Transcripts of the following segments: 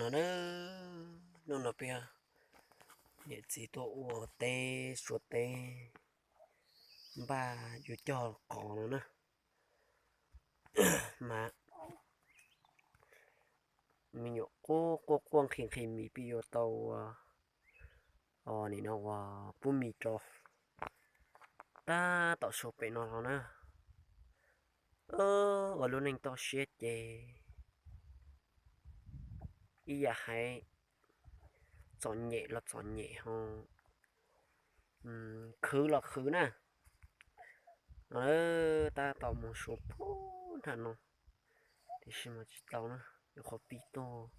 No na, hnub no peb niam txiv tuaj ua teb suav teb npaj yuav cog qos no na. Mas me nyuam quaj quaj quaj nqhis nqhis mis peb yuav tau ua, nim no ua pub mis rau tab tom sau pem no los na. Ua lub neej toj siab ces ib yam hais txom nyem los txom nyem ho khwv los khwv na. No tab tom mus suav puag nram no, tiam sis mas tsis tau na, nyuam qhuav pib tuaj.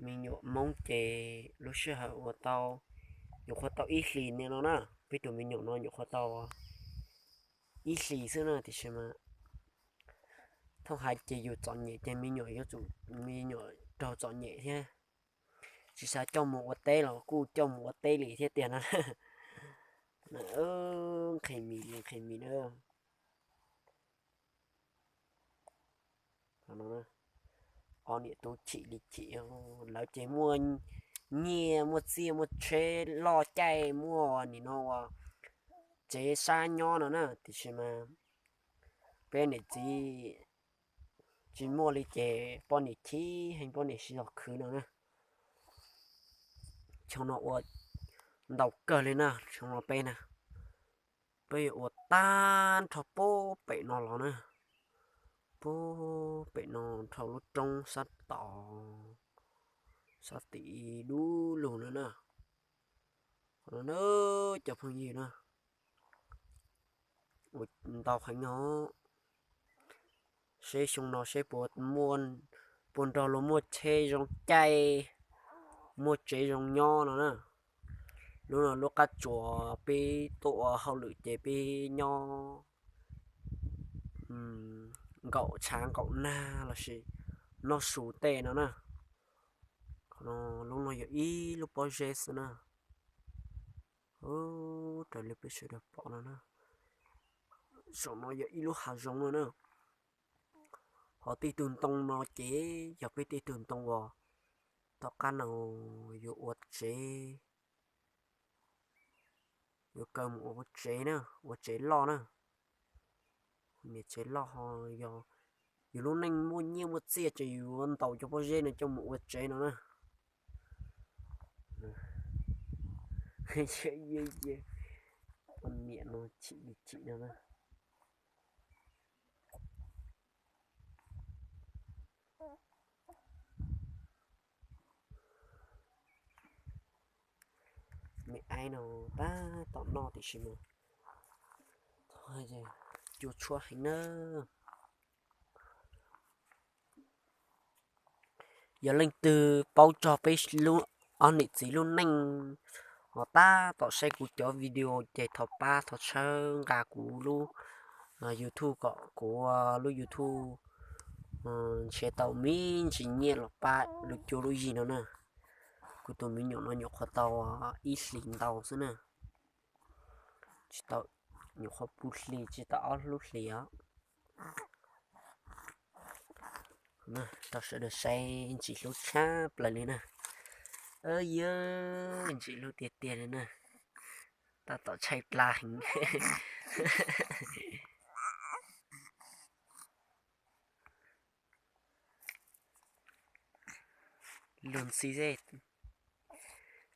Me nyuam Hmoob ces lub sij hawm ua tau, nyuam qhuav tau ib hlis ni no na. Peb tus me nyuam no nyuam qhuav tau ib hlis xwb na, tiam sis mas thaum hais ces yus txom nyem ces me nyuam yuav tsum, me nyuam raug txom nyem thiab. Tsis xav coj mus ua teb los kuj coj mus ua teb li thiab tiag no. Nqhis mis li nqhis mis na. Ob niam tub chim li chim, lawv ces muaj nyiaj muaj txiaj muaj tsheb loj caij, muaj nim no ua tsev sab nyob no na, tiam sis mas peb niam txiv tsis muaj li ces poj niam chim heev, poj niam siv zog khwv no na. Xyoo no ua ntau kawg li na, xyoo no peb na, peb yuav ua tag nrho puag pem no los na, puag pem no dhau lub roob sab tod, sab tim dub lug no na. Qhov no na, cov phooj ywg na, ua ntau heev no, seb xyoo no seb puas, puas nrog luag muaj tsheb zoo caij, muaj tsev zoo nyob no na. Lub no lub qab tsuas peb tuaj ua hauj lwm ces peb nyob nkaum tshav nkaum nag lossis noj su tej no na. Qhov no, lub no yog ib lub pob zeb xwb na. Raws li peb sawv daws pom no na, saum no yog ib lub hav zoov no na. Ho tej tug ntoo no ces yog peb tej tug ntoo uas tom qab no yuav ua tsev, yuav kaw mus ua tsev na, ua tsev loj na. Niam tsev loj ho yog yus lub neej muaj nyiaj muaj txiaj ces yus yuav ntaus cov pob zeb no coj mus ua tsev no na. Poj niam no chim li chim no na. Me aib no tab tom noj tiam sis mas cua tshuab heev na. Yog leej twg paub txog peb ob niam txiv lub neej ho tab tom saib kuv cov video ces thov pab thov txhawb nqa kuv lub YouTube kom kuv lub YouTube nrhiav tau me ntsis nyiaj los pab lub cuab lub yig no na. Kuv tus me nyuam no nyuam qhuav tau ib hlis ntau xwb na, tsis tau, nyuam qhuav puv hlis tsis tau ob lub hlis os. Rau sawv daws saib ntxim hlub tshaj plaws li na. Yog ntxim hlub tiag tiag li na, tab tom tshaib plab heev. Luag ntxhi,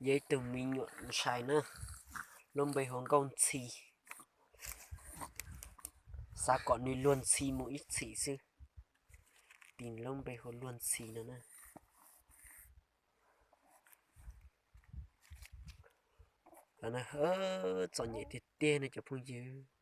yog ib tug me nyuam ntxhais na, lub npe hu Nkauj Ntxhi. Xav kom nws luag ntxhi mus ib txhis xwb, tis lub npe hu Luag Ntxhi no na. Txom nyem tiag tiag no cov phooj ywg.